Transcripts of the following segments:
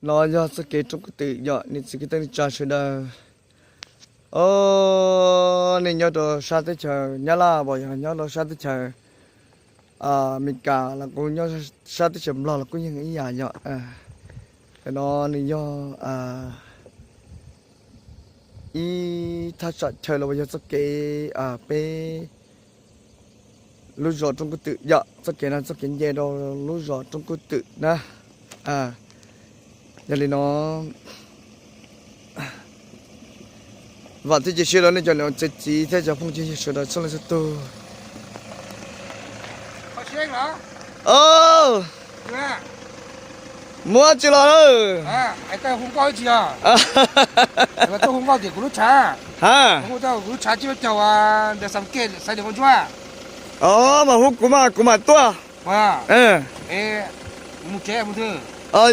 No yog txoj kev roob kub twm yom, niam txiv kwv tij neej tsa sawv daws. Os, nej nyob rau sab teb chaws Nyab Laj los yog nyob rau sab teb chaws Amelikas los kuj nyob sab teb chaws Nplog los kuj yeej ib yam yom. No nws yog ib thaj tsam chaw los yog txoj kev peb lub zos roob kub twm yom, txoj kev no txoj kev nce rau lub zos roob kub twm na. Yog li no vam thiab cia siab rau nej cov niam txiv thiab cov phooj ywg sawv daws txhua leej txhua tus. Muab tsis los lawm. Ha, mas hu kuv mas kuv mam tuaj.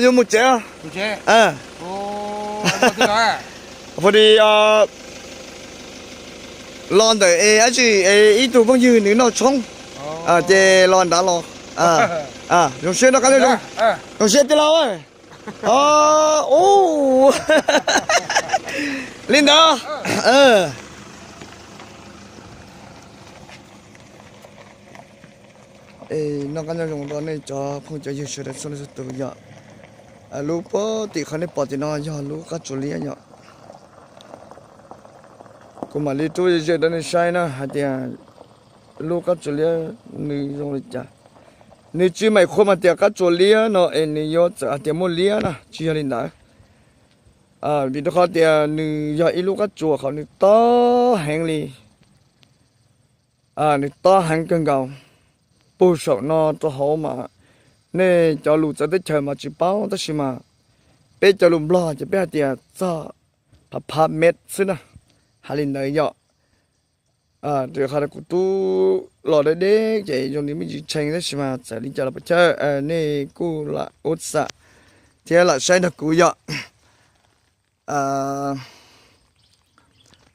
Yuav mus tsev. Pho di los ntawm es dab tsi es ib tug phooj ywg nws noj tshoob ces los nrad los. Zoo siab noj qab nyob zoo. Zoo siab tij laug. Li ntawd. Noj qab nyob zoo rau nej cov phooj cov ywg sawv daws txhua leej txhua tus yom. Lub pob tim qhov nej pom tim no yog lub qab tsuas liab yom. Kuv mam li rub ze rau nej saib na hais tias lub qab tsuas liab nws zoo li cas. Nws tsis meem qhuav mas tias qab tsuas liab no es nws yuav txawm hais tias muaj liab na, tsis yog li ntawd. Vim rau qhov tias nws yog ib lub qab tsuas qhov nws tob heev li. Nws tob heev kawg nkaus. Puag saum no rau hauv mas nej cov lus txawv teb chaws mas tsis paub tab sis mas peb cov lus Nplog ces peb hais tias txog phav phav mev xwb na, hais li ntawd yom. Rau qhov kuv rub los deb deb ces zoo li muaj ntsis tshee tab sis mas txawm li cas los pom chawj nej kuj lam ua xam thiab lam saib nrog kuv yom.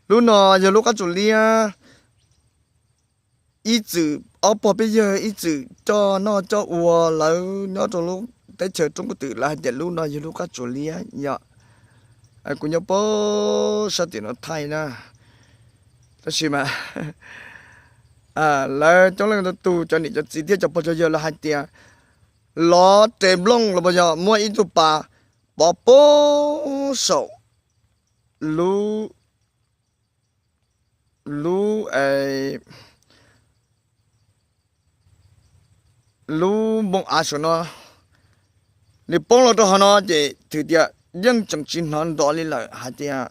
Lub no yog lub qab tsuas liab. Ib txwm ob pog peb yawg ib txwm coj noj coj ua lawv nyob rau lub teb chaws roob kub twm lawv hais tias lub no yog lub qab tsuas liab yom. Kuv nyob puag sab tim no thaij na. Tab sis mas lawv coob leej ntau tus cov niam cov txiv thiab cov pog cov yawg lawv hais tias lov res nplooj los yog muab ib tug pas pov puag saum lub, lub, lub npoo av saum no, nws poob los rau hauv no ces thwm tias yeej tseem tsis hnov nrov li lawm hais tias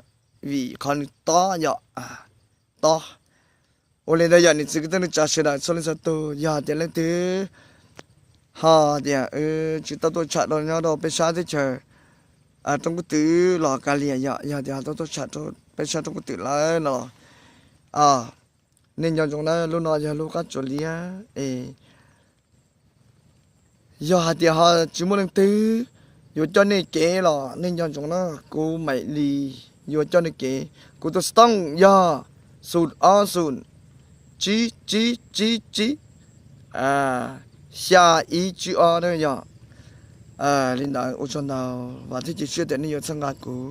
vim qhov nws tob yom, tob. Ua li ntawd yog niam txiv kwv tij neej tsa sawv daws txhua leej txhua tus, yog tias leej twg ho tias tsis tau tuaj tsham rau nyob rau peb sab teb chaws roob kub twm los kav liam yom, yog tias ho tau tuaj tsham rau peb sab roob kub twm lawm no los nej nco ntsoov na, lub no yog lub qab tsuas liab es yog hais tias ho tsis muaj leej twg yuav coj nej kev los nej nco ntsoov na, kuv mam li yuav coj nej kev. Kuv tus xov tooj yog xum ob xum tsib tsib tsib tsib xya ib tsib ob na yom. Li ntawd ua tsaug ntau, vam thiab cia siab tias nej yuav txhawb nqa kuv.